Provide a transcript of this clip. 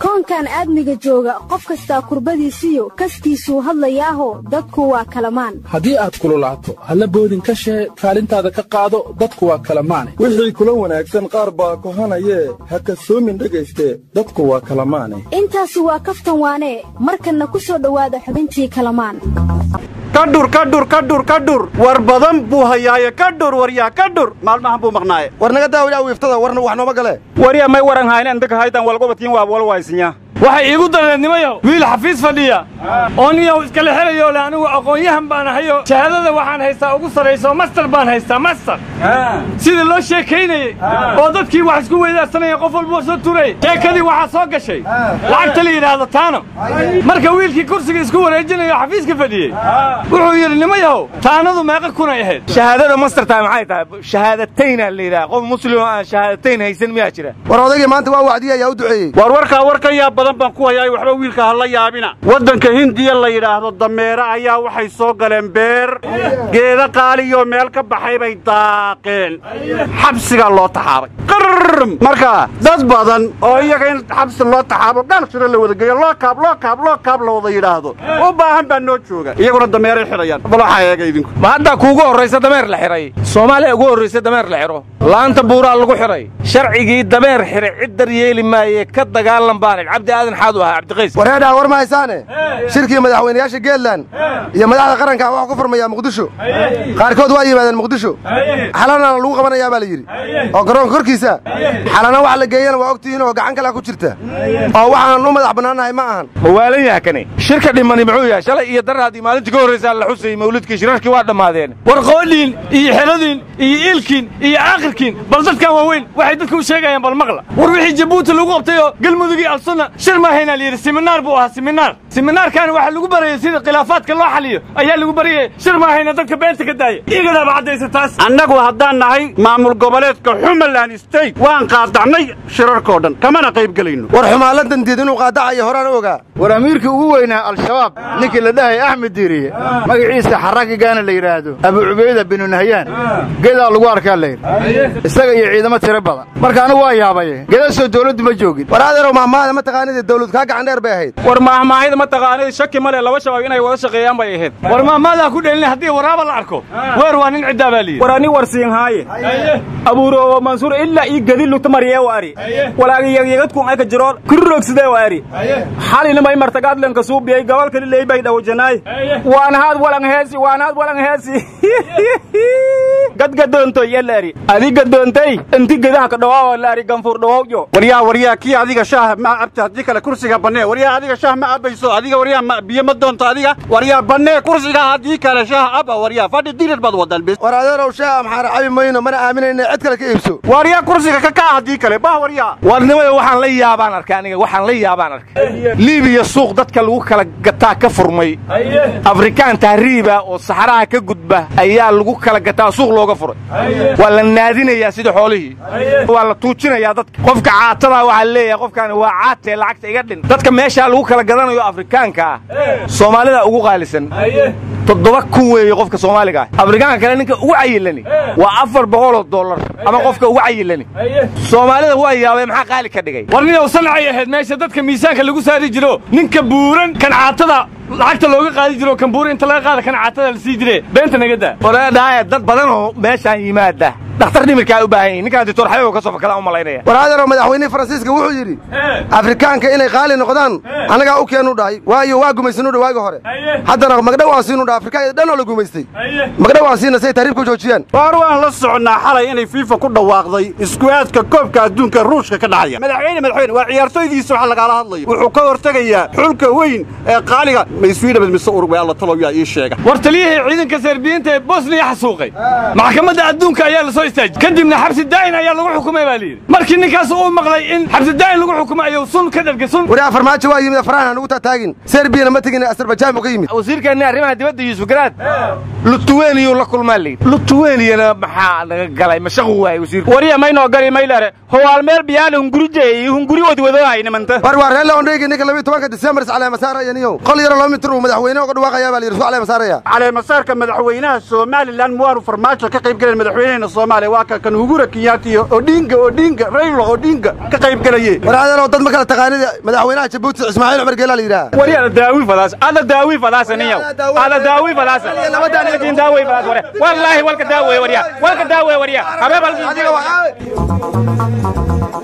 Koonkan aadmiga jooga, qof kastaa kurbadiisiyo kaskiisuu hadlayaaho, dadku waa kalamaan. Haddii aad kululaato, halla boodin ka shee, kaalintaada ka qaado, dadku waa kalamaane. Wixii kula wanaagsan qaar baa kohanayee, ha kasoomin dhegayste, dadku waa kalamaane. Intaasi waa kaftan waanee, markanna ku soo dhowaada xubintii Kalamaan. Kadhur, kadhur, kadhur, kadhur, war badan buu hayaaye. Kadhur, waryaa, kadhur, maalmahan buu maqnaaye. War naga daawilaa wiiftada, warna wax nooma gale. Warya, may waran hayna indaka haytan walqobadkiin waa wal waysinya. Waxay iigu dareednimayow wiil xafiis fadhiya oo niyow iskala xelayo le, anigu aqoon-yahan baan ahayo, shahaadada waxaan haystaa ugu sarrayso, master baan haystaa, master. Sidii loo sheekaynayey oo dadkii wax isku weydaarsanaya, qof walba soo turayy, sheekadii waxaa soo gashay lacagta la yidhaahdo taano. Marka wiilkii kursiga isku wareejinayo xafiiska fadhiyey wuxuu yidhi: "Nimayahow, taanadu meeqa kunay ahayd?" Shahaadada mastertaa maxay tahay? Shahaadataynaa la yidhaha. Qof muslim oo aan shahaadatayn haysan miyaa jira? War odaygii maanta waa wacdiye, ayaa u duceeyey. War warkaa war ka yaab badan baan ku hayaay, waxba wiilka ha la yaabina. Waddanka Hindiya la yidhaahdo, dameere ayaa waxay soo galeen beer, geeda qaaliyoo meel ka baxay bay daaqeen, xabsigaa loo taxaabay qrm. Marka dad badan oo iyaga in xabsi loo taxaabo, gaal shiro la wada geeyo, loo kaab, loo kaab, loo kaab la wada yidhaahdo u baahan baa noo jooga, iyaguna dameeray xidhayaan. Bal waxaa eega idinku. Ma haddaa kuugu horraysa dameer la xidhay? Soomaaliya ugu horraysa dameer la xidho, laanta buuraa lagu xidhay. Sharcigii dameer xidhay cid dar yeeli maaye, ka dagaalan baanan. Cabdi Aadan xaadu ahaa Cabdiqays. Wareedhaa, war ma haysaane, shirkii madaxweynayaasha Geelland iyo madaxda qaranka waxaa ku furmayaa Muqdisho. Qaarkood waa yimaadeen Muqdisho, Xalanana lagu qabanayaa baa la yidhi oo garoonka korkiisa. Xalana waxa la geeyana waa ogtihiin oo gacan kalea ku jirta oo waxaan u madax bannaannahay ma ahan. Ma waalan yaha kani? Shirka dhimani muxuu yahay? Shalay iyo daraadii maalintii ka horraysaa la xusayey mawlidkii, shirarkii waa dhammaadeen. War qoodhiin iyo xeladiin iyo iilkiin iyo aakhirkiin, bal dadkan waaweyn waxay dadka u sheegayaan bal maqla. War wixii Jabuuti lagu qabtayoo Galmudugii Alsunna, shir ma haynaa la yidhi, siminaar buu ahaa, siminaar. Siminaarkaana waxaa lagu barayay sida khilaafaadka loo xaliyo ayaa lagu barayay, shir ma hayna. Dadka beenta ka daaya, iyagadaaba caddaysa taas. Annagu haddaan nahay maamul goboleedka Xumaland State, waan qaadacnay shirarkoo dhan, kamana qayb gelayno. War xumaalantan diid inuu qaadacayo horaan u ogaa. War amiirkii ugu weynaa Al-Shabaab, ninkii la dhahay Axmed Diiriye, magaciisa Xaragigaana la yidhaahdo Abu Cubayda binu Nahyaan, gedaa lagu arkaa layidhi isaga iyo ciidamo tiro badan. Marka anigu waa yaabaye, gedasoo dawladdu ma joogin. War adeerow, mahmaahda ma taqaanida dawlad kaa gacan dheer bay ahayd. War maahmaahida ma taqaanida, shaki male laba Shabaab inay wada shaqeeyaan bay ahayd. War maahmaadaa ku dheelina, haddii waraaba la arko weer waa nin ciddaa baa layidhi. War ani warsiinhaaye, abuuroowo Mansuur ilaa ii gadi lugta mariyee wa ari walaagiyagyadadkun ayka jiro kurroogsidee wa ari xalina may martagaadlanka suubiyay gobolkali leybay dhawjanaay waanahaad walan heesi, waanahaad walan heesi, gadgadoontay yalaari adi gadoontay inti gedaha ka dhawaawa laari ganfuur dhawawjo. Waryaa, waryaa, kii adiga shaah ma cabta? Haddii kale kursiga bannee. Waryaa, adiga shaah ma cabayso adiga? Waryaa, ma biyo ma doonto adiga? Waryaa, bannee kursiga, haddii kale shaah aba. Waryaa, fadhi dirir baad wadaan bis. War adeerow, shaah Amxaar cabi mayno, mana aaminayna, cid kale ka iibso. Waryaa, kursiga ka kaca, haddii kale bah. Waryaa. Warnimada waxaan la yaabaan arkay aniga, waxaan la yaabaan arkay Liibiya suuq dadka lagu kala gataa ka furmay. Afrikaan tahriiba oo saxaraha ka gudba ayaa lagu kala gataa, suuq looga furay. Waa la naadinayaa sida xoolihii, waa la tuujinayaa dadka. Qofka caatadaa waxaa leeyahay qofkaani waa caatee, lacagta iga dhin. Dadka meeshaa lagu kala gadanayo Afrikaanka ah, Soomaalida ugu qaalisan, 7,000 weeye qofka Soomaaliga ah. Afrikaanka kale ninka ugu cayilani waa $400 ama qofka ugu cayilani Soomaalida. Waa yaabay, maxaa qaali ka dhigay? War ninow, sanacay ahayd meesha dadka miisaanka lagu saari jiro, ninka buuran kan caatada lacagta looga qaadi jiro, kan buuran inta laga qaada kan caatada la sii jire. Beenta naga daa. Wareedhaaya, dad badan oo meeshaan yimaada dhakhtar dhimirkaa u baahan yihin. Ninkaan Doctor Xabeeb ka soo fakadaan u malaynaya. War adeerow, madaxweynihii Faransiiska wuxuu yidhi Afrikaanka inay qaali noqdaan annagaa u keenu dhahay, waayo waa gumaysanu dha waagi hore, haddana magdhow aan siinu dha. Afrikaan dhan oo la gumaystay magdhow aan siina say tahriibka u joojiyaan. Waar waan la soconnaa xalay inay FIFA ku dhawaaqday isku aadka koobka adduunka Ruushka ka dhacaya. Madaxweyne, madaxweyne, waa ciyaartoydiisa waxa lagaala hadlayo. Wuxuu ka hortegayaa xulka weyn ee qaaliga Mayswiidhabad mise Urugway. Alla talow, yaa ii sheega? War taliyihii ciidanka Serbiyiinta ee Bosniya xasuuqay maxkamadda adduunka ayaa la soo istaajiyey, kadibna xabsi daa'in ayaa lagu xukumay baa layidhi. Markii ninkaas uu maqlay in xabsi daa'in lagu xukumay ayuu sun ka dhargay, sun. Wari Farmaajo waa yimid, farahan aan ugu taataagin. Serbiyana ma tegin, Azerbaijan buu ka yimid. Wasiirkeenni arrimaha dibadda Yuusuf Garaad Lutuweniyuu la kulmaa layidhi. Lutuweniyana maxaa naga galay? Ma shaqu waaye wasiirku? Wariya, maynoo gali maylare howaal meel biyaale hunguri jeey hunguri wadwadoohay nimanta. War waa reer Ondheygi ninka 12-ka Disembar iscaleema saaraya niyow qol yaroo kilomitir uu madaxweyne uga dhawaaqayaa baa la yidhi, isku caleema saaraya. Caleemasaarka madaxweynaha Somaliland muwaanu Farmaajo ka qayb galeen? Madaxweynaheena Soomaaliya waa kan Uhuru Kenyatta iyo Odinga, Odinga Raila Odinga ka qayb galaye. War adeerow, dad ma kala taqaanida. Madaxweynaha Jabuuti Ismaaciil Cumar Geelaa la yidhaha. Wari ada daawi fadaas, ada daawi fadaas, niyow ada daawi fadaas, laakiin daawi fadaas ware, wallaahi walka daawi wariya, walka daawi wariya habee. Adiga waa